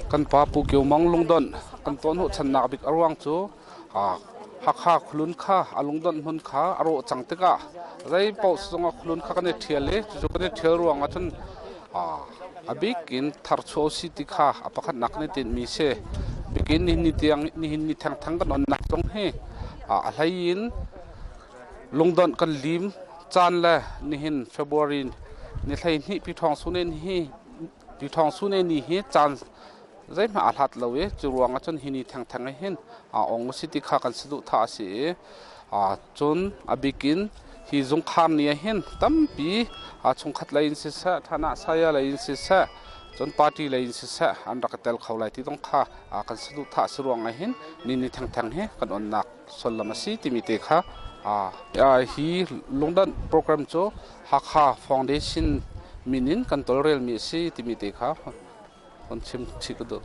Kan pa Pu Kio Mang lungdonh kan tuahhnawhchannak bik a ruang cu Hakha khualun kha a lungdonh hmun kha a rawh cang tikah zei paoh zongah khualun kha kan i ṭhial i cucu kan i ṭhial ruangah cun a bik in tharchuah si ti kha a pakhatnak kan i tinhmi si. Bikin nihin ni tiang nihin ni thengtheng kan onnak zong hi a hlei in lungdonh kan lim caan le nihin February ni 12 pi ṭhawng sunen hi Ṭhawng Sune ni hi caan zeihmanh aa hlat lo i cu ruangah cun hi ni thengtheng ah hin aa ong a si ti kha kan saduhthah a si i cun a bik in hi zungkhar ni ah hin tampi chungkhat lei in siseh, ṭhanah saya lei in siseh, cun party lei in siseh an rak i tel kho lai ti zong kha kan saduhthah a si ruangah hin ni ni thengtheng hi kan onnak sullam a si timi te kha hi lungdanh program cu Hakha Foundation min in kan tawlrelmi a si timi te kha hun chim chih ka duh.